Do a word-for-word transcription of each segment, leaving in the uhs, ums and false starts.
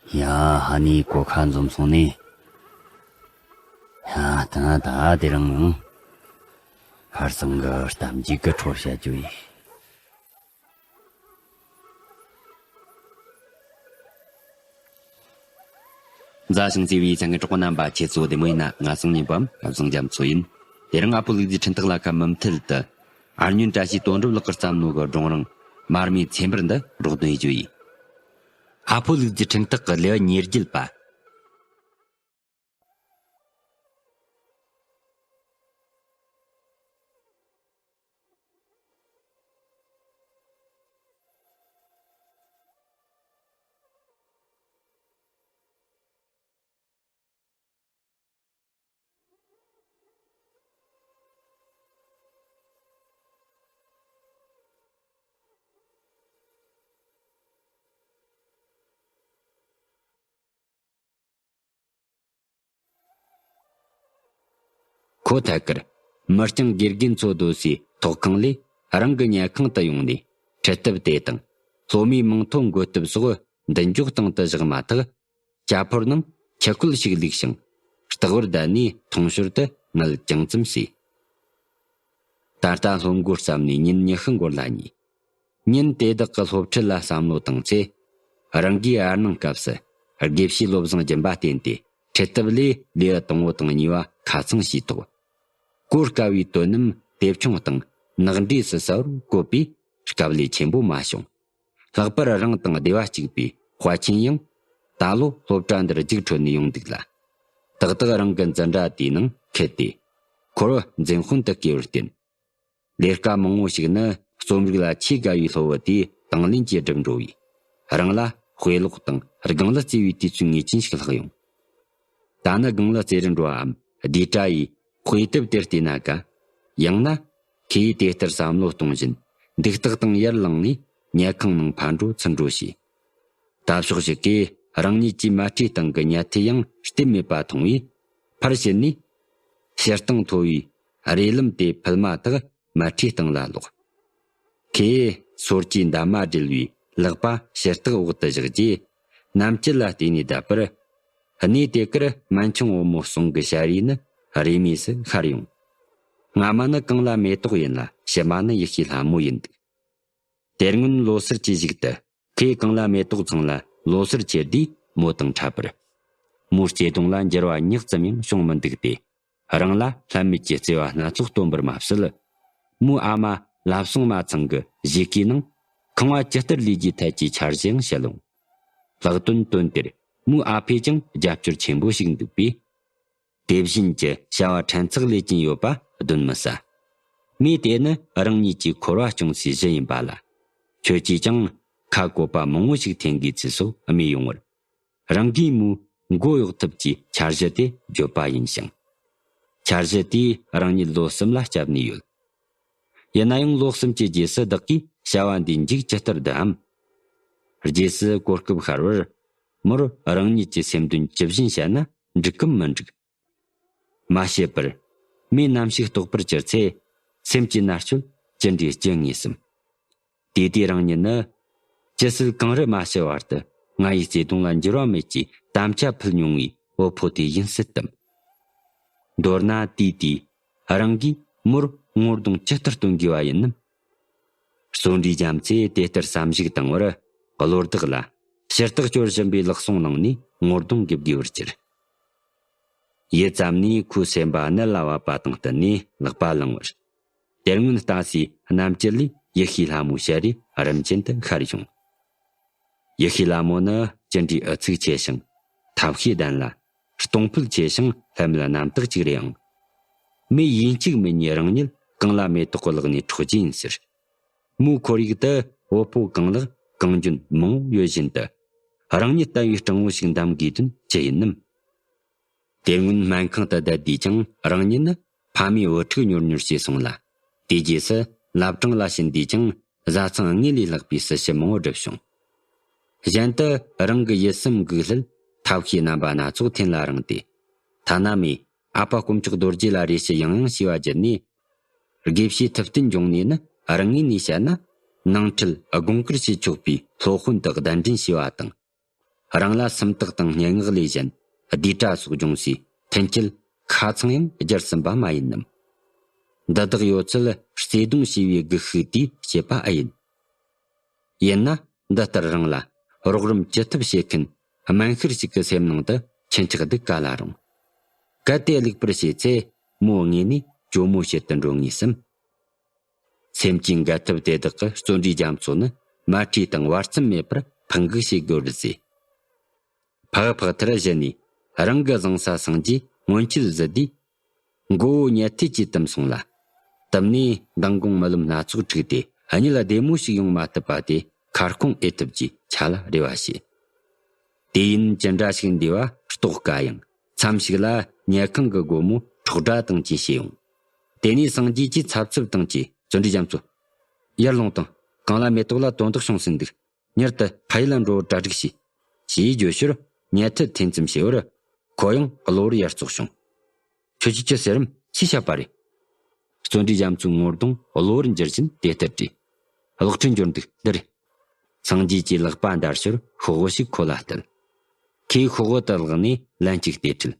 ཡ། ཧ་ནི་གོ་ཁ་འཛོམས་སོང་ནི། ཡ། ད་ད་དེ་རིང་ཡང་ཁར་སང་གི་གཏམ་རྒྱུད་ཀྱི་འཕྲོ་བཤད་རྒྱུ་ཡིན། མཛའ་ཞིང་བརྩེ་བའི་ཚང་གི་གྲོགས་པོ་རྣམ་པ་ཁྱེད་ཚོ་བདེ་མོ་ཡིན་ན། ང་སང་ཉིན་པའམ་བཟང་རྒྱ་མཚོ་ཡིན། དེ་རིང་ཨ་ཕོ་ལུག་རྫིའི་འཕྲིན་ཐག་ལ་ཁ་མུ་མཐུད་དུ། ཨར་སྨྱོན་བཀྲ་ཤིས་དོན་གྲུབ་ལགས་ཀྱིས་བརྩམས་ནོ་གི་སྒྲུང་རིང་མར་མེའི་ཚེ་འབར་འདི་རོགས་འདོན་ཡེད་རྒྱུ་ཡིན། ཨ་ཕོ་ལུག་རྫིའི་འཕྲིན་ཐག་གི་ལེའུ་ཉེར་བརྒྱད་པ། ཁོ་ཐད་ཀར་མི་རྐྱང་དགེ་རྒན་ཚོ་སྡོད་སའི་ཐོག་ཁང་ལས་རང་གི་ཉལ་ཁང་དུ་ཡོང་ནས་ཁྲིད་ཐབས་དེ་དང་སློབ་མའི་མིང་ཐོ་འགོད་ཐབས་སོགས་མདུན་ཅོག་སྟེང་དུ་བཞག་མ་ཐག་ཇ་ཕོར་ནང་ཁྱི་རྐུད་ཞིག་བླུགས་ཤིང་ལྟག་པར་བསྡད་ནས་ཐུང་ཤོར་དུ་ངལ་ཅུང་ཙམ་བྱས། ད་ལྟ་སློབ་མགོ་བརྩམས་ནས་ཉིན་ཉི་ཤུ་འགོར་ལ་ཉེ། ཉིན་དེ་དག་གི་སློབ་ཁྲིད་ལ་བསམ་བློ་བཏང་ཚེ། རང་གིས་ཨར་གནང་སྐབས་སུ་དགེ་བཤེས་བློ་བཟང་སྦྱིན་པ་བསྟེན་ཏེ་ཁྲིད་ཐབས་ལས་ལེའུ་དང་པོ་དང་གཉིས་པ་ཁ་ཚང་བྱས་ཐོག་གོ་དཀའ་བའི་དོན་རྣམས་དེབ་ཆུང་སྟེང་ནག་འབྲས་སུ་གསལ་བོར་བཀོད་པས་དཀའ་ལས་ཆེན་པོ་མ་བྱུང་། ལྷག་པར་རང་དང་སྡེ་བ་གཅིག་པའི་དཔའ་ཆེན་ཡང་ད་ལོ་སློབ་གྲྭ་འདིར་རྒྱུགས་འཕྲོད་ནས་ཡོང་འདུག་ལ། ཏག་ཏག་རང་གི་འཛིན་གྲྭ་དེའི་ནང་འཁེལ་ཏེ། འཁོར་བ་འཛིན་དཔོན་དུ་བསྐོས་པར་བརྟེན། ལས་ཀ་མང་བོ་ཞིག་ནི་རྩོམ་རིག་ལ་ཆེས་དགའ་བའི་སློབ་བུ་དེས་དང་ལེན་གྱིས་བསྒྲུབས་འགྲོ་བས། རང་ལ་དཔེ་ཀློག་དང་སྒང་ལ་བརྩེ་བའི་དུས་ཚོད་ངེས་ཅན་ཞིག་ལྷག་ཡོང་། ད་ནི་སྒང་ལ་རྩེ་རུ་འགྲོ་བའམ་ལྡེབས་གྲྭ་ཡི་དཔེ་དེབ་དེར་བལྟས་ན་དགའ། ཡང་ན། ཁོས་དེ་ལྟར་བསམ་བློ་གཏོང་བཞིན་འདུག་སྟེགས་སྟེང་ཡར་ལངས་ནས་ཉལ་ཁང་ནང་ཕར་འགྲོ་ཚུར་འགྲོ་བྱས། ད་ཕྱོགས་ཤིག་གིས་རང་ཉིད་ཀྱི་མལ་ཁྲིའི་སྟེང་གི་ཉལ་ཐུལ་ཡང་སྟེར་མེད་པ་མཐོང་བས། ཕར་ཕྱིན་ནས། ཕྱིར་བཏང་མཐོ་བའི་རས་ལམ་དེ་ཕུད་མ་ཐག་མལ་ཁྲིའི་སྟེང་ལ་ལོག་ཁོས་སོར་གྱིས་འདབ་མ་སྦྲེལ་བའི་ལག་པ་ཕྱི་ལྟག་འོག་ཏུ་བཞག་རྗེས། གནམ་དཀྱིལ་ལ་བལྟས་ནས་བསྡད་པར། གནས་དེ་གར་སྨན་ཆུང་བུ་མོ་ཟུང་གི་ཞལ་རས་ནི་རིས་མེད་སུ་ཤར་ཡོང་། སྔ་མ་ནི་གངས་ལྷ་མེ་ཏོག་ཡིན་ལ་ཕྱི་མ་ནི་ཡེ་ཤེས་ལྷ་མོ་ཡིན་འདུག་དེ་སྔོན་ལོ་སར་གྱི་གཞུག་ཏུ་ཁོས་གངས་ལྷ་མེ་ཏོག་ཚང་ལ་ལོ་སར་ཁྱེར་དུས་མོ་དང་འཕྲད་པར། མོའི་བརྩེ་དུང་ལ་འགྱུར་བ་ཉག་ཙམ་ཡང་བྱུང་མི་འདུག་སྟེ། རང་ལ་ལྷད་མེད་ཀྱི་བརྩེ་བ་སྣ་ཚོགས་སྟོན་པར་མ་ཟད། མོའི་ཨ་མ་བླ་བསང་མ་ཚང་གི་གཞིས་ཀའི་ནང་ཁང་བ་ཇི་ལྟར་ལས་རྒྱུའི་ཐད་ཀྱི་འཆར་གཞི་ཡང་བཤད་ལོང་། ལྷག་དོན་དོན་དེར་མོའི་ཨ་ཕས་ཀྱང་རྒྱབ་སྐྱོར་ཆེན་པོ་ཞིག་འདུག་པས། དེ་བཞིན་གྱི་བྱ་བ་ཕྲན་ཚེགས་ལས་ཀྱིན་ཡོད་པ་གདོན་མི་ཟ། མོས་དེ་ནི་རང་ཉིད་ཀྱི་འཁོར་བ་སྐྱོང་སའི་གཞི་ཡིན་པ་ལ། ཁྱོད་ཀྱིས་ཀྱང་ཁ་བཀོད་པ་མང་བོ་ཞིག་འཐེན་དགོས་ཚུལ་སོགས་སྨྲས་ཡོང་བར། རང་གིས་མོའི་མགོ་གཡོག་ཐབས་ཀྱི་འཆར་གཞི་དེ་བརྗོད་པ་ཡིན་ཞིང་། འཆར་གཞི་དེས་རང་ཉིད་ལོ་གསུམ་ལ་བསྐྱབས་ནས་ཡོད། ཡིན་ན་ཡང་ལོ་གསུམ་གྱི་རྗེས་སུ་བདག་གིས་བྱ་བ་འདིའི་མཇུག་ཇི་ལྟར་བསྡུའམ། རྗེས་སུ་གོ་སྐབས་ཤར་བར་མོར་རང་ཉིད་ཀྱི་སེམས་དོན་ཇི་བཞིན་བཤད་ན་འགྲིག་གམ་མི་འགྲིག་མ་ཤེས་པར། མོས་ནམ་ཞིག་རྟོགས་པར་གྱུར་ཚེ། སེམས་ཀྱི་མནར་གཅོད་ཅི་འདྲའི་ལྕི་ངེས་སམ། དེ་དུས་རང་ཉིད་ནི། ཇི་སྲིད་གངས་རི་མ་ཞི་བར་དུ་ང་ཡི་བརྩེ་དུང་ལ་འགྱུར་བ་མེད་ཀྱི་དམ་བཅའ་ཕུལ་མྱོང་བའི་བུ་ཕོ་དེ་ཡིན་སྲིད་དམ། མདོར་ན་དུས་དེའི་རང་གིས་མོར་ངོ་གདོང་ཇི་ལྟར་སྟོན་དགོས་པ་ཡིན་ནམ། བརྩོན་འགྲུས་རྒྱ་མཚོས་དེ་ལྟར་བསམ་གཞིག་བཏང་བར་བློ་བདག་ལ་ཕྱིར་རྟག་སྐྱོར་བཞིན་པའི་ལག་ཟུང་བླངས་ནས་ངོ་གདོང་འགེབས་དགོས་པར་གྱུར། ཡུད་ཙམ་ནས་ཁོའི་སེམས་པ་གནད་ལ་བབ་པ་དང་བསྟུན་ནས་ལག་པ་བླངས་པར། དེ་སྔོན་ལྟ་སའི་གནམ་དཀྱིལ་ལས་ཡེ་ཤེས་ལྷ་མོའི་ཞལ་རས་རིམ་ཅན་དུ་ཤར་བྱུང་། ཡེ་ཤེས་ལྷ་མོ་ནི་ཅི་འདྲའི་ཨུ་ཚུགས་ཆེ་ཞིང་ཐབས་ཤེས་ལྡན་ལ། གཏོང་ཕོད་ཆེ་ཞིང་ལྷད་མེད་རྣམ་དག་ཅིག་རེད་ཨང་། མོས་ཡིན་གཅིག་མིན་གཉིས་རང་ཉིད་གངས་ལྷ་མེ་ཏོག་གི་ལག་ནས་འཕྲོག་རྒྱུ་ཡིན་ཟེར། མོའི་ཁོར་ཡུག་ཏུ་བུ་ཕོ་གང་ལགས་གང་འཇོན་མང་བོ་ཡོད་བཞིན་དུ། རང་ཉིད་ལྟ་བུའི་སྤྲང་བོ་ཞིག་འདམ་དགོས་དོན་ཅི་ཡིན་ནམ། དེ་སྔོན་སྨན་ཁང་དུ་བསྡད་དུས་ཀྱང་རང་ཉིད་ནི་ཕ་མའི་བུ་ཕྲུག་ཉོར་ཉོར་བྱས་སོང་ལ། དེ་རྗེས་སུ་བླ་བྲང་ལ་ཕྱིན་དུས་ཀྱང་བཟའ་ཚང་དངོས་ལས་ལྷག་པའི་སྲི་ཞུ་མང་བོ་བསྒྲུབས་བྱུང་། གཞན་དུ་རང་གི་ཡིད་སེམས་འགུག་སླད་ཐབས་ཤེས་རྣམ་པ་སྣ་ཚོགས་འཐེན་ལ་རིང་སྟེ། ཐ་ན་མོས་ཨ་ཕ་དཀོན་མཆོག་རྡོ་རྗེ་ལ་རེ་ཞུ་ཡང་ཡང་བྱས་པ་བརྒྱུད་ནས། དགེ་བཤེས་ཐུབ་བསྟན་འབྱུང་གནས་ནི་རང་ངོས་ནས་བཤད་ན་ནང་ཁྲལ་དགོངས་བཀུར་བྱེད་ཆོག་པའི་སློབ་དཔོན་དུ་གདན་འདྲེན་བྱས་པ་དང་། རང་ལ་སུམ་རྟགས་དང་སྙན་ངག་ལས་གཞན་བསྡུས་གྲྭ་སོགས་སྦྱོང་སའི་མཐུན་རྐྱེན་ཁ་ཚང་ཡང་སྦྱར་ཟིན་པ་མ་ཡིན་ནམ། འདི་དག་ཡོད་ཚད་བརྩེ་གདུང་ཞེས་པའི་སྒུལ་ཤུགས་དེས་བྱས་པ་ཨེ་ཡིན། ཡིན་ན་འདི་ལྟར་རང་ལ་རོགས་རམ་ཅི་ཐུབ་བྱེད་མཁན་དམན་ཤོས་ཤིག་གི་སེམས་ནང་དུ་ཁྱེད་ཅག་སྡུག་ག་ལ་རུང་། གལ་ཏེ་ལེགས་པར་བྱས་ཚེ་མོ་དངོས་ནས་ཇོ་མོ་བྱེད་དུ་འགྲོ་ངེས་སམ། སེམས་ཀྱི་འགལ་ཐབས་དེ་དག་གིས་བརྩོན་འགྲུས་རྒྱ་མཚོ་ནི་མལ་ཁྲིའི་སྟེང་བར་མཚམས་མེད་པར་འཕང་འགུག་བྱེད་དགོས་རེད་ཟེར། ཕག་ཕག་ཐེར་བཞི་ནས་རང་གི་བཟང་ས་སངས་རྒྱས་སྔོན་ཆད་གཟིགས་དུས། མགོ་བོ་ཉལ་ཐེལ་གྱིས་བཏུམས་སོང་ལ། བཏུམས་ནས་མདང་དགོང་རྨི་ལམ་སྣ་ཚོགས་འཁྲིགས་ཏེ་གཉིད་བདེ་མོ་ཞིག་ཡོང་མ་ཐུབ་པ་དེ་ཁ་སྐོང་ཨེ་ཐུབ་ཀྱིས་ཆ་ལ་རེ་བ་བྱེད། དུས་ཡུན་ཅི་འདྲ་ཞིག་འདས་པ་རྟོགས་དཀའ་ཡང་། མཚམས་ཤིག་ལ་ཉལ་ཁང་གི་སྒོ་མོ་ཁྲོག་སྒྲ་དང་བཅས་ཕྱེ་ཡོང་། དེ་ནས་སངས་རྒྱས་ཀྱིས་འཚབ་འཚུབ་དང་བཅས། བརྩོན་འགྲུས་རྒྱ་མཚོ། ཡར་ལོངས་དང་། གངས་ལྷ་མེ་ཏོག་ལ་དོན་དག་བྱུང་ཟིན་འདུག། མྱུར་དུ་ཕ་ཡུལ་ལ་འགྲོ་བར་གྲ་སྒྲིག་བྱོས། ཞེས་བརྗོད་ཞོར་ཉལ་ཐད་འཐེན་ཙམ་བྱས་པར། ཁོ་ཡང་གློ་བུར་ཡར་ཙོག་བྱུང་། ཁྱོད་ཀྱིས་ཅི་ཟེར་རམ། སུས་བཤད་པ་རེད། བརྩོན་འགྲུས་རྒྱ་མཚོའི་ངོ་གདོང་གློ་བུར་འགྱུར་བཞིན་དེ་ལྟར་དྲིས། གློག་ཕྲེང་འབྱོར་འདུག། འདི་རེད། སངས་རྒྱས་ཀྱིས་ལག་པ་འདར་ཞོར་ཤོག་བུ་ཞིག་ཁོ་ལ་སྟེར། ཁོས་ཤོག་བུ་དེ་བཀླགས་ནས་ལན་གཅིག་དེ་དྲིས།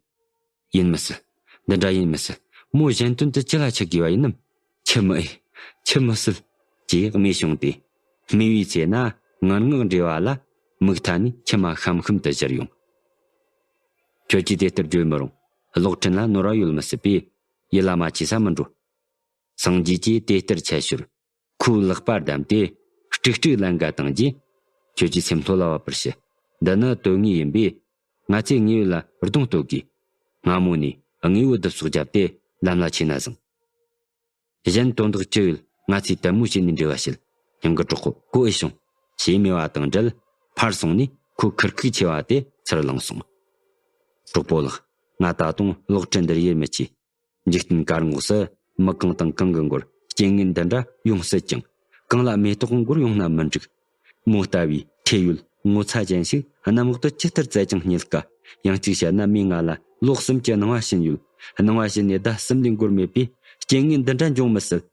ཡིན་མི་སྲིད། འདི་འདྲ་ཡིན་མི་སྲིད། མོ་གཞན་དོན་དུ་ཅི་ལ་འཆི་དགོས་པ་ཡིན་ནམ། འཆི་མི་ཨེ། འཆི་མི་སྲིད། ཅེས་སྨྲས་བྱུང་སྟེ། སྨྲས་པའི་ཚེ་ན་ངུ་ངག་འདྲེས་པ་ལ་མིག་མཐའ་ནས་མཆི་མ་ཤམ་ཤམ་དུ་བཞུར་ཡོང་། ཁྱོད་ཀྱིས་དེ་ལྟར་བརྗོད་མི་རུང་། གློག་ཕྲེང་ལ་ནོར་བ་ཡོད་མི་སྲིད་པས། ཡིད་ལ་མ་བྱས་ས་མི་འགྲོ། སངས་རྒྱས་ཀྱིས་དེ་ལྟར་འཆད་ཞོར། ཁོའི་ལག་པ་བསྡམས་ཏེ། དཀྲུག་དཀྲུག་ལན་འགའ་བཏང་རྗེས། ཁྱོད་ཀྱིས་སེམས་ལྷོད་ལ་བབས་པར་ཞུ། འདི་ནི་དོན་དངོས་ཡིན་པས། ང་ཚོས་དངོས་ཡོད་ལ་གདོང་གཏོད་དགོས། སྔ་མོ་ནས་དངོས་པོ་བསྡུ་གསོག་བརྒྱབ་སྟེ་ལམ་ལ་ཆས་ན་བཟང་། གཞན་དོན་དག་ཅི་ཡོད་ང་ཚོས་དལ་མོ་བྱས་ནས་འབྲེལ་བ་བྱེད། སྙིང་གི་གྲོགས་པོ་གོ་ཨེ་བྱུང་། ཞེས་སྨྲས་པ་དང་འབྲེལ་ཕར་སོང་ནས་ཁོ་ཁུར་ཁུག་ཆེ་བ་དེ་ཚུར་བླངས་སོང་། གྲོགས་པོ་ལགས། ང་ད་དུང་གློག་ཕྲེང་འདིར་ཡིད་མི་ཆེས། འཇིག་རྟེན་དཀར་ངོགས་སུ་མི་གང་དང་གང་གི་མགོར་རྐྱེན་ངན་འདི་འདྲ་ཡོང་སྲིད་ཀྱང་། གངས་ལ་མེ་ཏོག་གི་མགོར་ཡོང་ན་མི་འགྲིག། མོ་ལྟ་བུའི་ཁྲེལ་ཡོད་ངོ་ཚ་ཅན་ཞིག་གནམ་འོག་ཏུ་ཇི་ལྟར་བཙལ་ཀྱང་རྙེད་དཀའ། ཡང་གཅིག་བཤད་ན་མོས་ང་ལ་ལོ་གསུམ་གྱི་སྣང་བ་བྱིན་ཡོད། སྣང་བ་བྱིན་ནས་ཟླ་གསུམ་ལས་འགོར་མེད་པས་རྐྱེན་ངན་འདི་འདྲ་འབྱུང་མི་སྲིད།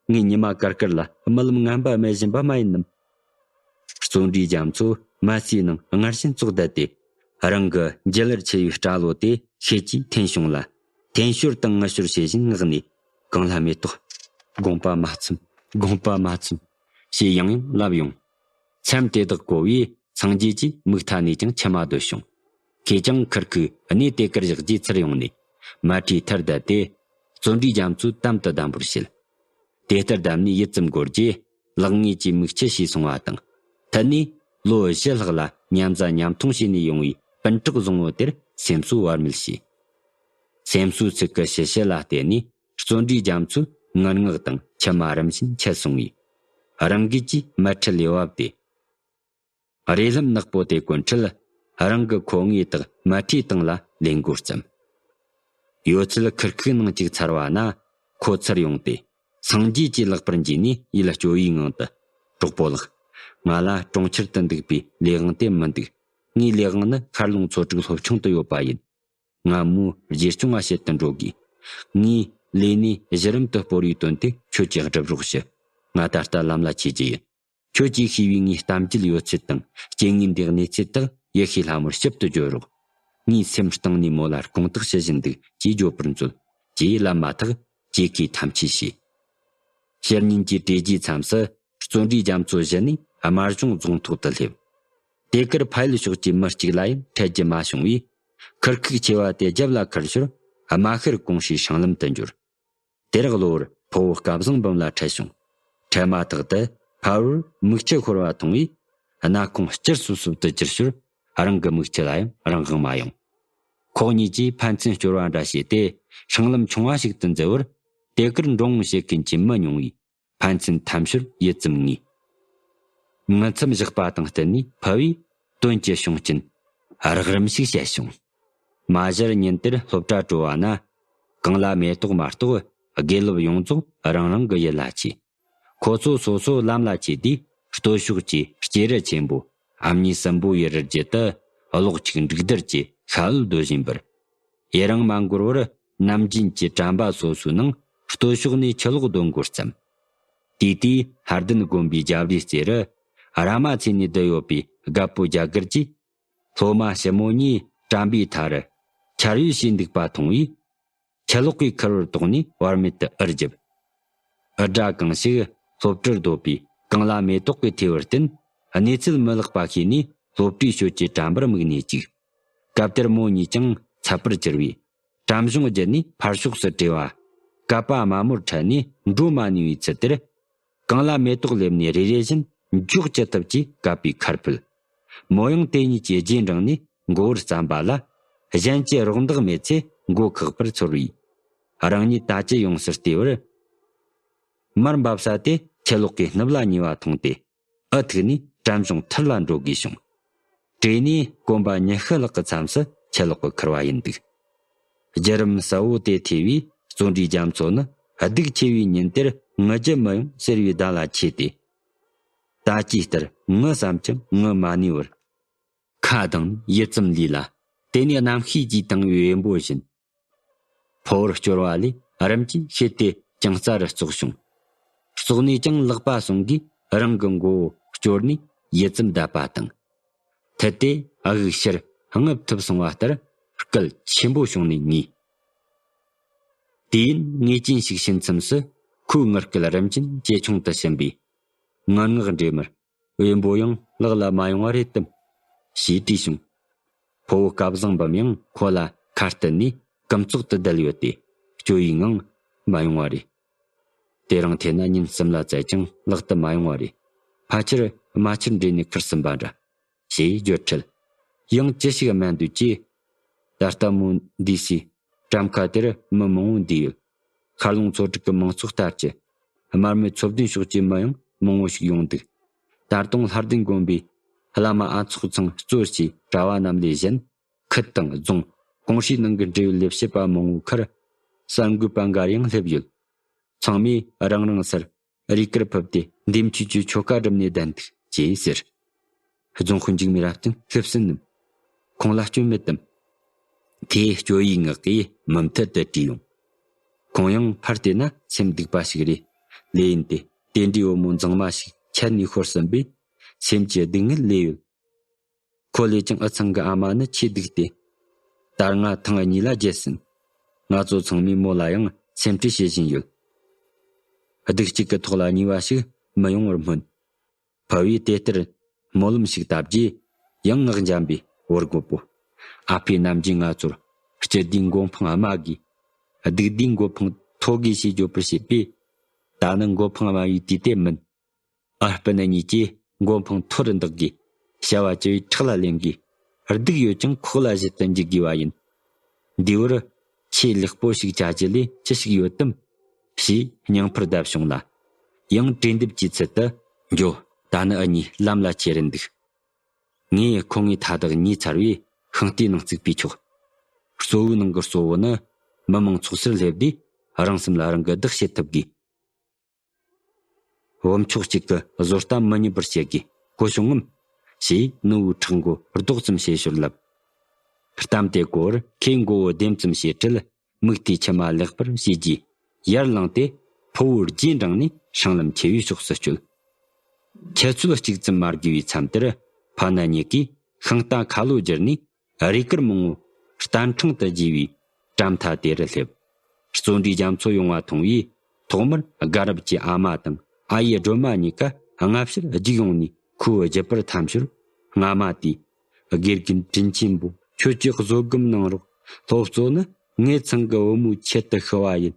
ངས་ཉི་མ་དཀར་དཀར་ལ་རྨི་ལམ་ངན་པ་རྨི་བཞིན་པ་མ་ཡིན་ནམ། བརྩོན་འགྲུས་རྒྱ་མཚོ་མལ་སའི་ནང་སྔར་བཞིན་ཙོག་བསྡད་དེ། རང་གི་འཇལ་ལར་ཆེ་བའི་སྐྲ་ལོ་དེ་ཤེད་ཀྱིས་འཐེན་བྱུང་ལ། འཐེན་ཞོར་དང་ངུ་ཞོར་བྱེད་བཞིན་ངག་ནས། གངས་ལྷ་མེ་ཏོག། དགོངས་པ་མ་ཚོམ། དགོངས་པ་མ་ཚོམ། ཞེས་ཡང་ཡང་ལབ་ཡོང་། མཚམས་དེ་དག་གོ་བས་སངས་རྒྱས་ཀྱི་མིག་མཐའ་ནས་ཀྱང་མཆི་མ་བརྡོལ་བྱུང་། ཁོས་ཀྱང་ཁུར་ཁུར་གནས་དེ་གར་བཞག་རྗེས་ཚུར་ཡོང་ནས། མལ་ཁྲིའི་མཐར་བསྡད་དེ། བརྩོན་འགྲུས་རྒྱ་མཚོས་དམ་དུ་བསྡམས་པར་བྱེད། དེ་ལྟར་བསྡམས་ནས་ཡིད་ཙམ་འགོར་རྗེས། ལག་ངོས་ཀྱི་མིག་ཆུ་ཞིག་སོང་བ་དང་། མཐུད་ནས་ལོ་བཞི་ལྷག་ལ་མཉམ་ཟ་མཉམ་འཐུང་བྱས་ནས་ཡོང་བའི་སྤུན་གྲོགས་བཟང་བོ་དེར་སེམས་གསོ་བར་མེད་བྱས། སེམས་གསོའི་ཚིག་གི་ཞུ་བཤད་ལ་བརྟེན་ནས་བརྩོན་འགྲུས་རྒྱ་མཚོའི་ངུ་ངག་དང་མཆི་མ་རིམ་བཞིན་ཆད་སོང་བས། རང་འགུལ་གྱིས་མལ་ཁྲི་ལས་བབས་ཏེ། རས་ལྷམ་ནག་པོ་དེ་གོན་འཕྲལ། རང་གི་མཁོ་དངོས་དག་མལ་ཁྲིའི་སྟེང་ལ་ལེན་འགོ་བརྩམས། ཡོད་ཚད་ཁུར་ཁུག་ནང་བཅུག་ཚར་བ་ན། ཁོ་ཚུར་ཡོང་སྟེ། སངས་རྒྱས་ཀྱི་ལག་པར་འཇུས་ནས་ཡིད་སྐྱོ་བའི་ངང་དུ། གྲོགས་པོ་ལགས། ང་ལ་གྲོང་ཁྱེར་དུ་འདུག་པའི་ལས་དབང་དེ་མི་འདུག། ངའི་ལས་དབང་ནི་མཁར་རླུང་ཚོ་དྲུག་སློབ་ཆུང་དུ་ཡོད་པ་ཡིན། ང་མོའི་རྗེས་སྐྱོང་བ་བྱེད་དུ་འགྲོ་དགོས། ངའི་ལས་གནས་གཞི་རིམ་དུ་སྤོར་བའི་དོན་དེ་ཁྱོད་ཀྱིས་སྒྲུབ་རོགས་ཞུ། ང་ད་ལྟ་ལམ་ལ་ཆས་རྒྱུ་ཡིན། ཁྱོད་ཀྱིས་ཤེས་པའི་ངའི་གཏམ་རྒྱུད་ཡོད་ཚད་དང་རྐྱེན་ངན་འདིའི་གནས་ཚུལ་དག་ཡེ་ཤེས་ལྷ་མོར་ཞིབ་ཏུ་བརྗོད་རོགས། ངའི་སེམས་གཏིང་ནས་མོ་ལ་དགོངས་དག་ཞུ་བཞིན་འདུག་ཅེས་བརྗོད་པར་མཛོད། ཅེས་ལབ་མ་ཐག་ཅེ་ཁོས་ཐམས་ཅད་ཤེས། ཕྱིར་ཉིན་གྱི་བྲེལ་བརྗེའི་མཚམས་སུ་བརྩོན་འགྲུས་རྒྱ་མཚོ་གཞི་ནས་དམར་གཞུང་རྫོང་ཐོག་ཏུ་སླེབས། དེ་གར་ཕ་ཡུལ་ཕྱོགས་ཀྱི་མི་གཅིག་ལ་ཡང་འཕྲད་རྒྱུ་མ་བྱུང་བས། ཁུར་ཁུག་ཆེ་བ་དེ་རྒྱབ་ལ་ཁུར་ཞོར་རྨ་ཤར་ཀོང་ཧྲེའི་སྲང་ལམ་དུ་འབྱོར། དེར་གློ་བུར་ཕུ་བོ་སྐལ་བཟང་འབུམ་ལ་འཕྲད་བྱུང་། འཕྲད་མ་ཐག་ཏུ་ཕ་བུར་མིག་ཆུ་ཤོར་བ་མཐོང་བས། སྣ་ཁུང་བསྐྱུར་སུབ་སུབ་ཏུ་གྱུར་ཞོར་རང་གི་མིག་ཆུ་ལ་ཡང་རང་དབང་མ་ཡོང་། ཁོ་གཉིས་ཀྱིས་ཕན་ཚུན་སྐྱོར་བ་འདྲ་བྱས་ཏེ་སྲང་ལམ་ཆུང་བ་ཞིག་ཏུ་འཛུལ་བར། དེ་གར་འགྲོ་འོང་བྱེད་མཁན་གྱི་མི་ཉུང་བས། ཕན་ཚུན་འཐམ་ཞོར་ཡིད་ཙམ་ངེས། ངུ་མཚམས་བཞག་པ་དང་བསྟུན་ནས་ཕུ་བོས་དོན་གྱི་བྱུང་རྐྱེན་རགས་རིམ་ཞིག་བཤད་བྱུང་། མ་གཞིར་ཉིན་དེར་སློབ་གྲྭ་གྲོལ་བ་ན། གངས་ལ་མེ་ཏོག་མ་གཏོགས་དགེ་སློབ་ཡོངས་རྫོགས་རང་རང་གི་ཡུལ་ལ་ཆས། ཁོ་ཚོ་སོ་སོ་ལམ་ལ་ཆས་དུས། སྟོད་ཕྱོགས་ཀྱི་སྐྱེས་རི་ཆེན་པོ་ཨ་མྱེས་སྲིན་པོ་ཡི་རི་རྒྱུད་དུ་གློག་ཅིག་འབྲུག་སྡེར་གྱི་ཤ་འོད་སྡོད་བཞིན་པར། ཡུན་རིང་མ་འགོར་བར་ནམ་རྒྱུན་གྱི་དྲན་པ་སོ་སོའི་ནང་སྟོད་ཕྱོགས་ནས་ཆུ་གློག་སྡོད་འགོ་བརྩམས། དེ་དུས་ཧར་ལྡན་དགོན་པའི་རྒྱབ་རིའི་རྩེ་རུ་ར་མ་ཚེ་ནས་བསྡད་ཡོད་པའི་རྒད་པོ་རྒྱ་གར་གྱིས། སློབ་མ་ཞི་མོ་གཉིས་བཀྲམ་པའི་མཐའ་རུ་ཆར་ཡོལ་བྱས་འདུག་པ་མཐོང་བས། ཆུ་ལོག་གིས་ཁུར་བར་དོགས་ནས་བར་མེད་དུ་འུར་བརྒྱབ། འུར་སྒྲ་གང་ཞིག་སློབ་གྲྭར་སྡོད་པའི་གངས་ལྷ་མེ་ཏོག་གི་ཐོས་པར་བརྟེན། གནས་ཚུལ་མི་ལེགས་པ་ཤེས་ནས་སློབ་གྲྭའི་ཞོལ་གྱི་གྲམ་པར་དམིགས་ནས་བཅུག། སྐབས་དེར་མོ་གཉིས་ཀྱང་འཚབ་པར་གྱུར་བས། གྲམ་གཞོང་བརྒྱུད་ནས་ཕར་ཕྱོགས་སུ་བྲོས་པ། བཀབ་པ་དམའ་མོར་ཁྲིད་ནས་འགྲོ་མ་ནུས་པའི་ཚུལ་དེར། གངས་ལྷ་མེ་ཏོག་སླེབས་ནས་རེ་རེ་བཞིན་འགྱོག་ཅི་ཐུབ་ཀྱིས་བཀབ་པའི་ཁར་ཕུད། མོ་ཡང་དེ་གཉིས་ཀྱི་རྗེས་འབྲངས་ནས་འགོ་བར་བརྩམས་པ་ལ། གཞན་གྱི་རོགས་འདེགས་མེད་ཚེ་མགོ་ཁག་པར་ཚོར་བས། རང་ཉིད་ད་ཅི་ཡོང་སར་བལྟས་པར། མར་འབབ་ས་དེ་ཆུ་ལོག་གིས་སྣུབ་ལ་ཉེ་བ་མཐོང་སྟེ། འུ་ཐུག་ནས་གྲམ་གཞོང་ཐུར་ལ་འགྲོ་དགོས་བྱུང་། བྲོས་ནས་གོམ་པ་ཉི་ཤུ་ལྷག་གི་མཚམས་སུ་ཆུ་ལོག་གིས་ཁུར་བ་ཡིན་འདུག། རྒྱུ་རམ་གསལ་བོ་དེ་ཐོས་པས་བརྩོན་འགྲུས་རྒྱ་མཚོ་ནི་སྡུག་ཆེ་བའི་ཉིན་དེར་ངུ་རྒྱུ་མི་ཡོང་ཟེར་བའི་གདངས་ལ་ཆས་ཏེ། ད་ཅིའི་ལྟར་ངུ་བསམ་ཀྱང་ངུ་མ་ནུས་པར། ཁ་གདངས་ནས་ཡིད་ཙམ་ལུས་ལ། དེ་ནས་རྣམ་ཤེས་ཀྱིས་བཏང་བའི་འོས་འབོ་བཞིན། ཕོ་བོར་སྐྱོར་བ་ལས་རིམ་གྱིས་ཤེད་དེ་ཅུང་ཙམ་རེ་བཙོག་བྱུང་། བཙོག་ནས་ཀྱང་ལག་པ་ཟུང་གིས་རང་གི་མགོ་བོ་སྐྱོར་ནས་ཡིད་ཙམ་བསྡད་པ་དང་། ཐད་དེ་ཨ་ཁུ་ཕྱིར་རྔུབ་ཐུབ་སོང་བ་ལྟར་སྐད་ཆེན་པོ་བྱུང་ནས་ངུས། དུས་ཡུན་ངེས་ཅན་ཞིག་ཕྱིན་མཚམས་སུ་ཁོའི་ངུ་སྐད་རིམ་བཞིན་ཇེ་ཆུང་དུ་ཕྱིན་པས། ངུ་ངག་འདྲེས་མར། འོས་འབོ་ཡང་ལག་ལ་མ་ཡོང་བ་རེད་དམ། ཞེས་དྲིས་བྱུང་། ཕོ་བོ་སྐལ་བཟང་འབུམ་ཡང་ཁོ་ལ་ཁ་གཏད་ནས་ཀུན་རྫོབ་ཏུ་བསྡད་ཡོད་དེ། སྐྱོ་བའི་ངང་མ་ཡོང་བ་རེད། དེ་རིང་འཐེན་ན་ཉིན་གསུམ་ལ་བཙལ་ཀྱང་ལག་ཏུ་མ་ཡོང་བ་རེད། ཕལ་ཆེར་རྨ་ཆུར་འདྲེས་ནས་ཁུར་ཟིན་པ་འདྲ། ཞེས་བརྗོད་འཕྲལ། ཡང་ཅི་ཞིག་སྨྲ་འདོད་ཀྱིས། ད་ལྟ་མོ་འདི་སའི་གྲམ་ཁ་དེར་མི་མང་བོ་འདུས་ཡོད། མཁར་ལུང་ཚོ་དྲུག་གི་མང་ཚོགས་ལྟར་གྱི་དམར་མོའི་ཚོ་བདུན་ཕྱོགས་ཀྱི་མི་ཡང་མང་བོ་ཞིག་ཡོང་འདུག། ད་དུང་ལྷ་ལྡན་དགོན་པའི་བླ་མ་ཨ་ཚོགས་ཚང་གཙོས་ཀྱི་གྲྭ་བ་རྣམས་ལས་གཞན། ཁུལ་དང་རྫོང་། ཀོང་ཧྲེའི་ནང་གི་འབྲེལ་ཡོད་ལས་བྱེད་པ་མང་བོའི་ཁར་གསར་འགོད་པ་འགའ་ཡང་སླེབས་ཡོད། ཚང་མས་རང་རང་སར་རས་གུར་ཕུབ་སྟེ་འདེམས་ཆོས་ཀྱི་ཆོ་ག་བསྒྲུབས་ནས་བསྡད་འདུག་ཅེས་ཟེར། རྫོང་དཔོན་འཇིགས་མེད་རབ་བརྟན་སླེབས་ཟིན་ནམ། ཁོང་ལ་སྐྱོན་མེད་དམ། དེ་སྐྱོ་བའི་ངག་གིས་མུ་མཐུད་དུ་དྲིས་ཡོང་། ཁོང་ཡང་ཕར་བལྟས་ན་སེམས་སྡུག་པ་ཞིག་རེད། ལོས་ཡིན་ཏེ། དེ་འདྲའི་བུ་མོ་མཛངས་མ་ཞིག་ཁྱེར་ནས་ཤོར་ཟིན་པས་སེམས་ཀྱི་སྡུག་བསྔལ་ལོས་ཡོད། ཁོ་ལས་ཀྱང་འུ་ཚང་གི་ཨ་མ་ནི་ཆེས་སྡུག་སྟེ། ད་སྔ་ཐེངས་གཉིས་ལ་བརྗེད་ཟིན། ང་ཚོ་ཚང་མས་མོ་ལ་ཡང་སེམས་ཁྲལ་བྱེད་བཞིན་ཡོད། སྡུག་གཅིག་གི་ཐོག་ལ་གཉིས་པ་ཞིག་མི་ཡོང་བར་སྨོན། ཕུ་བོས་དེ་ལྟར་སྨོན་ལམ་ཞིག་བཏབ་རྗེས་ཡང་ངག་འཇམ་པའི་བུ་རྒོད་པོ། ཨ་ཕའི་རྣམ་འགྱུར་ང་ཚོར་སྤྱི་བདེའི་མགོ་འཕང་དམའ་གི། སྡུག་བསྡུས་མགོ་འཕང་མཐོ་གི་ཞེས་བརྗོད་པར་བྱེད་པས། ད་ནི་མགོ་འཕང་དམའ་བའི་དུས་དེ་མིན། ཨ་སྤུན་གཉིས་ཀྱིས་མགོ་འཕང་མཐོ་རུ་འདེགས་དགོས། བྱ་བ་བྱ་བའི་ཁྲག་ལ་ལེན་དགོས། སྡུག་ཡོད་ཀྱང་ཁོག་ལ་བཞག་ཏུ་འཇུག་དགོས་པ་ཡིན། འདི་བར་ཆེས་ལེགས་པོ་ཞིག་བྱ་རྒྱུ་ལས་ཅི་ཞིག་ཡོད་དམ། ཞེས་སྙིང་ཕུར་བརྡབས་བྱུང་ལ། ཡང་གྲོས་འདེབས་ཀྱི་ཚུལ་དུ། འགྱོ། ད་ནི་འུ་གཉིས་ལམ་ལ་ཆས་རན་འདུག། ངས་ཁོ་ངའི་མཐའ་དག་ཉོས་ཚར་བས་ཤིང་རྟའི་ནང་བརྩིགས་པས་ཆོག། གཙོ་བོའི་ནང་གི་གཙོ་བོ་ནི་མི་མང་ཚོགས་སར་སླེབས་དུས་རང་སེམས་ལ་རང་གིས་བདག་བྱེད་ཐུབ་དགོས། བུ་མཆོག་གཅིག་གི་བཟོ་ལྟ་མི་ཉན་པར་བྱེད་དགོས། གོ་བྱུང་ངམ། ཞེས་ནུ་བོའི་ཕྲག་མགོ་རྡོག་ཙམ་བྱེད་ཞོར་ལབ། གཏམ་དེ་གོ་བར་ཁོས་མགོ་བོ་ལྡེམ་ཙམ་བྱས་འཕྲལ། མིག་མཐའི་མཆི་མ་ལེགས་པར་ཕྱིས་རྗེས་ཡར་ལངས་ཏེ་ཕུ་བོའི་རྗེས་འབྲངས་ནས་སྲང་ལམ་ཆེ་བའི་ཕྱོགས་སུ་བསྐྱོད། ཆུ་ཚོད་གཅིག་ཙམ་མ་དགོས་པའི་མཚམས་དེར་ཕ་ན་གཉིས་ཀས་ཤིང་རྟ་ཁ་ལོ་བསྒྱུར་ནས། རས་གུར་མང་བོ་སྟན་ཕྲེང་དུ་བརྒྱུས་པའི་གྲམ་མཐའ་དེ་རུ་སླེབས། བརྩོན་འགྲུས་རྒྱ་མཚོ་ཡོང་བ་མཐོང་བས་ཐོག་མར་དགའ་རབ་ཀྱི་ཨ་མ་དང་ཨ་ཡེ་སྒྲོལ་མ་གཉིས་ཀ་སྔ་ཕྱིར་རྒྱུགས་ཡོང་ནས་ཁོའི་རྒྱུད་པར་འཐམ་ཞོར། སྔ་མ་དེས་དགེ་རྒན་དྲིན་ཆེན་པོ། ཁྱོད་ཀྱིས་བཟོད་སྒོམ་གནང་རོགས། སློབ་གཙོ་ནི་ངེད་ཚང་གི་བུ་མོའི་ཆེད་དུ་ཤི་བ་ཡིན།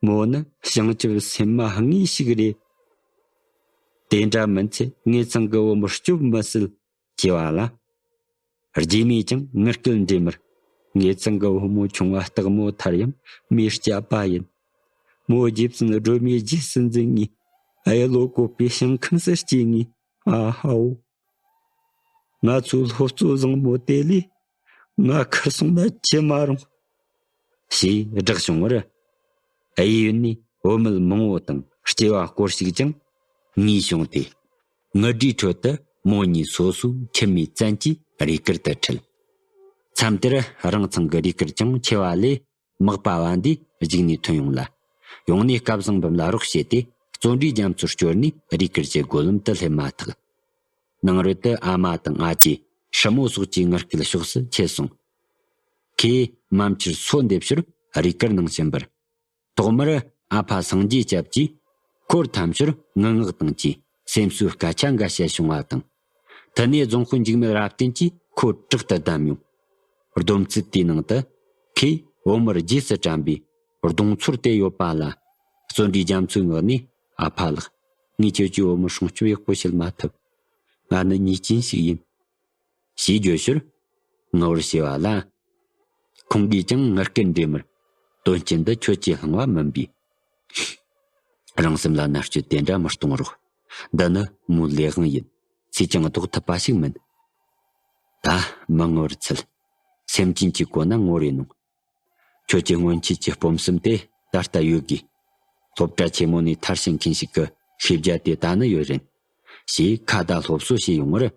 མོ་ནི་བྱང་ཆུབ་སེམས་མ་དངོས་ཤིག་རེད། དེ་འདྲ་མིན་ཚེ་ངེད་ཚང་གི་བུ་མོར་སྐྱོབ་མི་སྲིད། ཅེས་པ་ལ། རྗེས་མས་ཀྱང་ངུ་སྐད་འདྲེས་མར། ངེད་ཚང་གི་བུ་མོ་ཆུང་བ་སྟག་མོ་ཐར་ཡང་མོས་བསྐྱབས་པ་ཡིན། མོ་རྗེ་བཙུན་སྒྲོལ་མའི་རྗེས་སུ་འཛིན་ངེས། གཡུ་ལོ་བཀོད་པའི་ཞིང་ཁམས་སུ་སྐྱེས་ངེས། ཨ་ཧའོ། ང་ཚོའི་སློབ་གཙོ་བཟང་མོ་དེ་ལས་ང་ཁུར་སོང་ན་ཅི་མ་རུང་། ཞེས་བསྒྲགས་བྱུང་བར། གཡས་གཡོན་ནས་བུད་མེད་མང་བོ་དང་སྐྱེ་བ་སྐོར་ཞིག་ཀྱང་ངུས་བྱུང་སྟེ། ངུ་སྒྲའི་ཁྲོད་དུ་མོ་གཉིས་སོ་སོའི་ཁྱིམ་མིའི་བཙན་གྱིས་རས་གུར་དུ་ཁྲིད། མཚམས་དེར་རང་ཚང་གི་རས་གུར་ཀྱང་ཆེ་བ་ལས་མག་པ་བ་འདིས་རྒྱུགས་ནས་ཐོན་ཡོང་ལ། ཡོང་ནས་སྐལ་བཟང་འབུམ་ལ་རོགས་བྱས་ཏེ་བརྩོན་འགྲུས་རྒྱ་མཚོར་བསྐྱོར་ནས་རས་གུར་གྱི་སྒོ་ལམ་དུ་སླེབས་མ་ཐག། ནང་རོལ་དུ་ཨ་མ་དང་ཨ་ཅེ། སྲུ་མོ་སོགས་ཀྱི་ངར་སྐད་ཕྱོགས་སུ་ཆད་སོང་། ཁོས་མ་མཆིར་སོ་འདེབས་ཞོར་རེ་སྐུལ་གནང་བཞིན་པར། ཐོག་མར་ཨ་ཕ་སངས་རྒྱས་སྐྱབས་ཀྱིས་འཁོར་འཐམ་ཞོར་ངུ་ངག་དང་བཅས་སེམས་གསོའི་སྐད་ཆ་འགའ་བཤད་བྱུང་བ་དང་། དེ་ནས་རྫོང་དཔོན་འཇིགས་མེད་རབ་བརྟན་གྱིས་ཁོ་དྲག་ཏུ་བསྡམས་ཡོང་། སྡོམ་ཚིག་དེའི་ནང་དུ་ཁོས་བོད་མིར་རྗེས་སུ་དྲན་པའི་གདུང་ཚོར་དེ་ཡོད་པ་ལ། བརྩོན་འགྲུས་རྒྱ་མཚོའི་ངག་ནས། ཨ་ཕ་ལགས། ངས་ཁྱོད་ཀྱི་བོད་མི་སྲུང་སྐྱོབ་ཡག་པོ་བྱེད་མ་ཐུབ། ང་ནི་ཉེས་ཅན་ཞིག་ཡིན། ཞེས་བརྗོད་ཞོར་ངུ་བར་བྱེད་པ་ལ། ཁོང་གིས་ཀྱང་ངུ་སྐད་འདྲེས་མར། དོན་རྐྱེན་འདི་ཁྱོད་ཀྱིས་བསླངས་པ་མིན་པས། རང་སེམས་ལ་མནར་གཅོད་དེ་འདྲ་མི་གཏོང་རོགས། འདི་ནི་མོའི་ལས་དབང་ཡིན། སུས་ཀྱང་ལྡོག་ཐུབ་པ་ཞིག་མིན། ད་མི་ངུ་བར་འཚལ། སེམས་ཅན་གྱི་སྒོ་ན་ངོ་རེ་གནོང་། ཁྱོད་ཀྱི་སྔོན་ཆད་ཀྱི་སྤོམ་གསུམ་དེ་ད་ལྟ་ཡོད་དགོས། སློབ་གྲྭ་ཆེན་མོ་ནས་མཐར་ཕྱིན་མཁན་ཞིག་གི་ཤེས་བྱ་དེ་ད་ནི་ཡོད་རན། ཞེས་ཁ་བརྡ་སློབ་གསོ་བྱས་ཡོང་བར།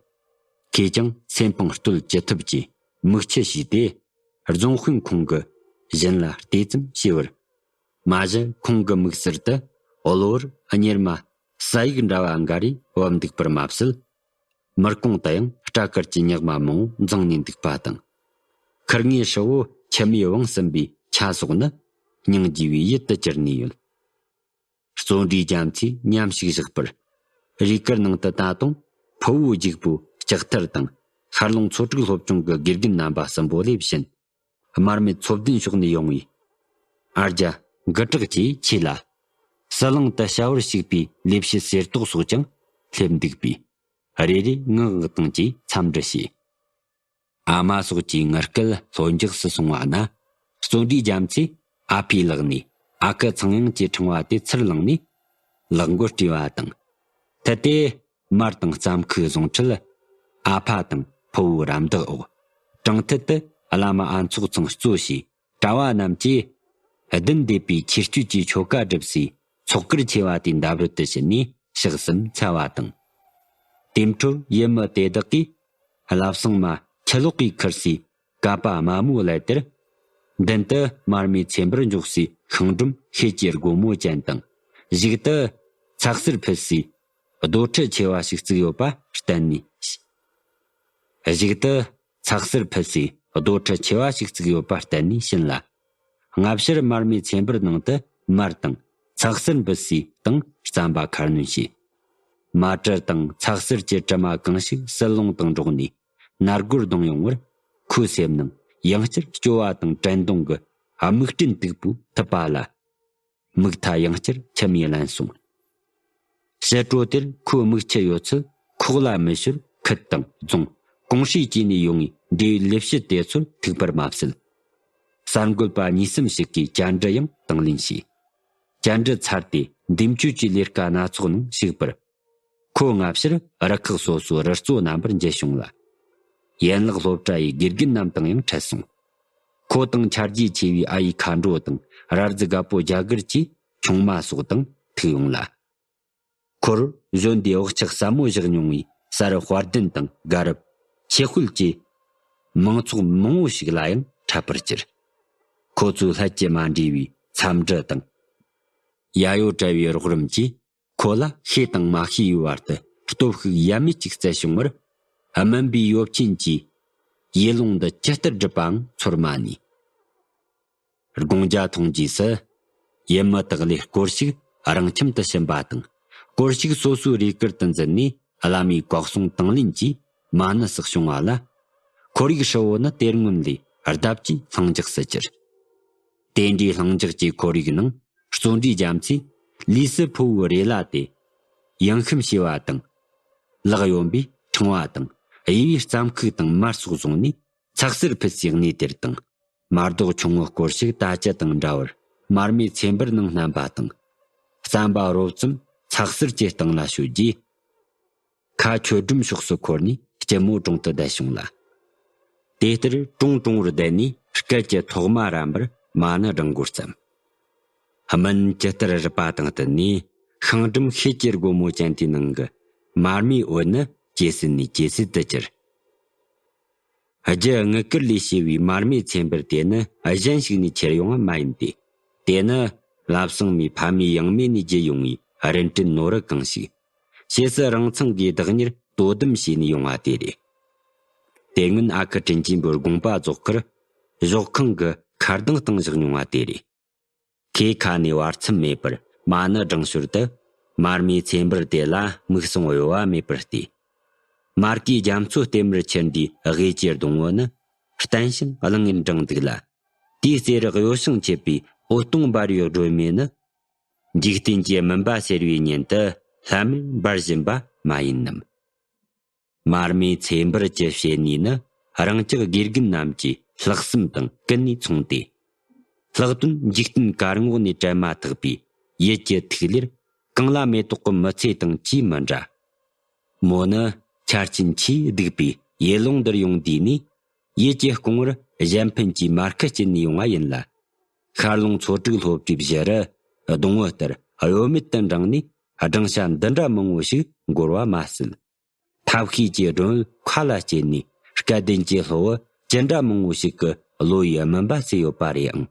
ཁོས་ཀྱང་སེམས་ཕངས་བསྟོད་ཅི་ཐུབ་ཀྱིས་མིག་ཆུ་ཞུས་ཏེ། རྫོང་དཔོན་ཁོང་གི་བཞིན་ལ་བལྟས་ཙམ་བྱས་པར། མ་གཞི་ཁོང་གི་མིག་ཟུར་དུ་གློ་བུར་གཉེར་མ་ས་ཡིག་འདྲ་བ་འགའ་རེ་བབས་འདུག་པར་མ་ཟད། མིག་གོང་དུ་ཡང་སྐྲ་དཀར་གྱི་ཉག་མ་མང་བོ་འཛིངས་ནས་འདུག་པ་དང་། ཁུར་ངའི་ཧྲིལ་བོ་མཆི་མས་བངས་ཟིན་པའི་ཆ་སོགས་ནི་སྙིང་རྗེ་བའི་ཡུལ་དུ་གྱུར་ནས་ཡོད། བརྩོན་འགྲུས་རྒྱ་མཚོས་མཉམ་ཞིག་བཞག་པར། རེ་སྐུལ་ནང་དུ་ད་དུང་ཕུ་བོའི་རྒྱུག་པོའི་ལྕགས་ཐར་དང་ཤར་ལུང་ཚོ་དྲུག་སློབ་ཆུང་གི་དགེ་རྒན་རྣམ་པ་གསུམ་པོ་ལས་བྱིན། མར་མེ་ཚོ་བདུན་ཕྱོགས་ནས་ཡོང་བའི་ཨ་རྒྱ་མགུ་དྲག་གིས་ཁྱེད་ལ་ཟི་ལིང་དུ་བྱ་བར་ཞུགས་པའི་ལས་བྱེད་གསེར་ཏོག་སོགས་ཀྱང་སླེབས་འདུག་པས། རེ་རེ་ངག་དབང་དང་བཅས་འཚམས་འདྲི་བྱས། ཨ་མ་སོགས་ཀྱི་ངར་སྐད་ལྷོད་འཇགས་སུ་སོང་བ་ན། བརྩོན་འགྲུས་རྒྱ་མཚོས་ཨ་ཕའི་ལག་ནས་ཨ་ཁུ་ཚངས་དབྱངས་ཀྱི་ཕྲེང་བ་དེ་ཚུར་བླངས་ནས་ལག་མགོ་བྲིས་པ་དང་། ཐད་དེ་མར་དང་རྩམ་ཁུག་བཟུང་འཕྲལ། ཨ་ཕ་དང་ཕུ་བོའི་རམ་འདེགས་འོག་དྲང་ཐད་དུ་བླ་མ་ཨ་ཚོགས་ཚང་གཙོས་བྱས་གྲྭ་བ་རྣམས་ཀྱིས་བདུན་འདས་པའི་ཆོས་སྤྱོད་ཀྱི་ཆོ་ག་སྒྲུབ་སའི་ཚོགས་གར་ཆེ་བ་དེའི་འདབས་རོལ་དུ་ཕྱིན་ནས་ཕྱག་གསུམ་འཚལ་བ་དང་། དེའི་འཕྲོར་ཡུལ་མི་དེ་དག་གིས་བླ་བསང་མ་ཁྱི་ལོག་གིས་ཁུར་སའི་ཀ་པ་དམའ་མོའི་ཀླད་དེར། མདུན་དུ་མར་མེ་ཚེ་འབར་འཇོག་སའི་ཤིང་སྒྲོམ་ཤེལ་གྱི་སྒོ་མོ་ཅན་དང་། གཞུག་ཏུ་ཚགས་གསེར་ཕུལ་སའི་རྡོ་ཁྲི་ཆེ་བ་ཞིག་བརྩིགས་ཡོད་པ་གཏན་ནས། གཞུག་ཏུ་ཚགས་གསེར་ཕུལ་སའི་རྡོ་ཁྲི་ཆེ་བ་ཞིག་བརྩིགས་ཡོད་པ་གཏན་ནས་ཕྱིན་ལ། སྔ་ཕྱིར་མར་མེ་ཚེ་འབར་ནང་དུ་མར་དང་ཚགས་གསེར་འབུལ་སའི་དང་རྩམ་པ་ཁ་སྣོན་བྱས། མ་གྲུ་དང་ཚགས་གསེར་གྱི་གྲིབ་མ་གང་ཞིག་སིལ་རླུང་དང་འགྲོགས་ནས་ནར་སྒོར་ལྡང་ཡོང་བར། ཁོའི་སེམས་ནང་ཡང་བསྐྱར་སྐྱོ་བ་དང་དྲན་གདུང་གི་དམིགས་སྤྲིན་དུག་པོས་ཐིབས་པ་ལ། མིག་མཐའ་ཡང་བསྐྱར་མཆི་མས་བརླན་སོང་། ཕྱི་དྲོ་དེར་ཁོའི་མིག་ཆུ་ཡོད་ཚད་ཁོག་ལ་མི་ཤོར་ཁུལ་དང་རྫོང་གོང་ཧྲུའུ་བཅས་ནས་ཡོང་བའི་འབྲེལ་ཡོད་ལས་བྱེད་དེ་ཚོར་ཐུག་པར་མ་ཟད། གསར་འགོད་པ་གཉིས་གསུམ་ཞིག་གིས་བཅར་འདྲི་ཡང་དང་ལེན་བྱས། བཅར་འདྲི་ཚར་ཏེ་འདེམས་སྤྱོད་ཀྱི་ལས་ཀ་སྣ་ཚོགས་ནང་ཞུགས་པར། ཁོ་སྔ་ཕྱིར་རུ་ཁག་སོ་སོའི་རུ་གཙོ་རྣམ་པར་མཇལ་བྱུང་ལ། ཡན་ལག་སློབ་གྲྭ་ཡི་དགེ་རྒན་རྣམས་དང་ཡང་འཕྲད་སོང་། ཁོ་དང་ཆ་རྒྱུས་ཆེ་བའི་ཨ་ཡེ་མཁའ་འགྲོ་དང་ར་རྫི་རྒད་པོ་རྒྱ་གར་གྱི་ཆུང་མ་སོགས་དང་ཐུག་ཡོང་ལ། ཁོར་གཞོན་དུས་བག་ཆགས་ཟབ་མོ་བཞག་མྱོང་བའི་གསར་དཔའ་གདན་དང་དགའ་རབ་ཆེ་དཔལ་གྱི་མང་ཚོགས་མང་བོ་ཞིག་ལ་ཡང་འཕྲད་པར་གྱུར། ཁོ་ཚོའི་ལྷད་ཀྱིས་མ་འདྲེས་པའི་འཚམས་འདྲི་དང་། ཡ་ཡོ་བྲལ་བའི་རོགས་རམ་གྱིས། ཁོ་ལ་ཤེས་དང་མ་ཤེས་པའི་བར་དུ་སྟོབས་ཤུགས་ཡ་མེད་ཅིག་སྩལ་བྱུང་བར། སྨིན་པའི་ཡོ་བྱད་ཀྱིས་ཡུལ་ལུང་འདི་ཇི་ལྟར་བསྒྲུབས་པའང་ཚོར་མ་ནུས། སྒོང་རྒྱ་མཐོང་རྗེས་སུ། ཡུལ་མི་དག་ལས་སྐོར་ཞིག་རང་ཁྱིམ་དུ་ཕྱིན་པ་དང་། སྐོར་ཞིག་སོ་སོའི་རེ་སྐུལ་དུ་འཛུལ་ནས་བླ་མའི་བཀའ་གསུང་དང་ལེན་གྱིས་མ་ཎི་བསགས་བྱུང་བ་ལ། ཁོར་ཡུག་ཧྲིལ་བོ་ནི་དེ་སྔོན་ལས་ལྡབ་ཀྱིས་ལྷིང་འཇགས་སུ་གྱུར། དེ་འདྲའི་ལྷིང་འཇགས་ཀྱི་ཁོར་ཡུག་ནང་བརྩོན་འགྲུས་རྒྱ་མཚོས་ལུས་སུ་ཕུལ་བའི་རེ་ལ་དེ་ཡང་ཤུམ་བྱས་པ་དང་། ལག་གཡོན་པས་ཕྲེང་བ་དང་གཡས་པས་རྩམ་ཁུག་དང་མར་སོགས་བཟུང་ནས་ཚགས་གསེར་ཕུལ་སའི་གནས་དེར་དང་། མར་རྡོག་ཆུང་ངུ་སྐོར་ཞིག་ད་ཅི་དང་འདྲ་བར་མར་མེ་ཚེ་འབར་ནང་བསྣམས་པ་དང་། རྩམ་པ་རོབ་ཙམ་ཚགས་གསེར་གྱི་སྟེང་ལ་བྱོལ་རྗེས། ཁ་ཆོས་སྒྲོམ་ཕྱོགས་སུ་འཁོར་ནས་སྐྱིད་མོ་གྲོང་དུ་བསྡད་བྱུང་ལ། དེ་ལྟར་གྲོང་གྲོང་བར་བསྡད་ནས་སྐད་ཀྱི་ཐོག་མ་རམ་པར་མ་ཎི་བགྲང་མགོ་བརྩམས། སྨིན་ཇི་ལྟར་རུབ་པ་དང་བསྟུན་ནས་ཤིང་སྒྲོམ་ཤེལ་གྱི་སྒོ་མོ་ཅན་དེའི་ནང་གི་མར་མེའི་འོད་ནི་ཇེ་སིལ་ནས་ཇེ་སིལ་དུ་གྱུར། རྒྱུ་དངུལ་དཀར་ལས་བྱས་པའི་མར་མེ་ཚེ་འབར་དེ་ནི་གཞན་ཞིག་ནས་ཁྱེར་ཡོང་བ་མ་ཡིན་ཏེ། དེ་ནི་བླ་བསང་མའི་ཕ་མེས་ཡང་མེས་ནས་བརྒྱུད་ཡོང་བའི་རིན་བྲལ་ནོར་བུ་གང་ཞིག །ཕྱིས་སུ་རང་ཚང་གིས་བདག་གཉེར་དོ་དམ་བྱས་ནས་ཡོང་བ་དེ་རེད། དེ་སྔོན་ཨ་ཁུ་དྲིན་ཅན་པོའི་དགོངས་པ་རྫོགས་ཁར་གཞོགས་ཁང་གི་ཁ་གདང་བཏང་བཞག་མྱོང་བ་དེ་རེད། ཁོའི་ཁ་ནས་བར་མཚམས་མེད་པར་མ་ཎི་བགྲངས་ཞོར་དུ་མར་མེའི་ཚེ་འབར་དེ་ལ་མིག་ཟུང་གཡོ་བ་མེད་པར་བལྟས། མར་གེའི་རྒྱ་མཚོ་ལྟེམ་མར་འཁྱིལ་འདིའི་དབུས་ཀྱི་སྡོང་བོ་ནི་བརྟན་ཞིང་བརླིང་ངེར་འབྲིང་འདུག་ལ། དེའི་རྩེ་རུ་གཡོ་ཞིང་མཆེད་པའི་འོད་སྟོང་འབར་བའི་སྒྲོན་མེ་ནི། འཇིག་རྟེན་གྱི་མུན་པ་སེལ་བའི་ཉིན་དུ་ལྷམ་མེར་འབར་བཞིན་པ་མ་ཡིན་ནམ། མར་མེའི་ཚེ་འབར་གྱི་བཤེས་གཉེན་ནི་རང་ཅག་དགེ་རྒན་རྣམས་ཀྱི་ལྷག་བསམ་དང་ཀུན་ནས་མཚུངས་ཏེ། ལྷག་དོན་འཇིག་རྟེན་དཀར་ངོགས་ནས་བྲལ་མ་ཐག་པའི་ཡིད་ཀྱི་ཐིག་ལེར་གངས་ལ་མེ་ཏོག་གི་མི་ཚེ་དང་ཅིས་མི་འདྲ། མོ་ནི་ཆར་ཆེན་ཆེས་སྡུག་པའི་ཡུལ་ལུང་འདིར་ཡོང་དུས་ནས་ཡིད་ཀྱི་སྐོང་བར་གཞན་ཕན་གྱི་མར་ཁུ་སྐྱིལ་ནས་ཡོང་བ་ཡིན་ལ། ཤར་ལུང་མཚོ་དྲུག་སློབ་གྲྭའི་བཞི་རུ་སྡོང་བོ་ལྟར་གཡོ་མེད་དུ་འབྲིང་ནས་སྦྲང་ཤ་འདི་འདྲ་མང་བོ་ཞིག་འགོར་བ་མ་ཟད། ཐབས་ཤེས་ཀྱི་སྒྲོན་མཁའ་ལ་སྐྱེས་ནས་སྐལ་ལྡན་གྱི་སློབ་བུ་ཅི་འདྲ་མང་བོ་ཞིག་གི་བློ་ཡི་སྨིན་པ་བསྲེས་ཡོད་པ་རེད་ཨང་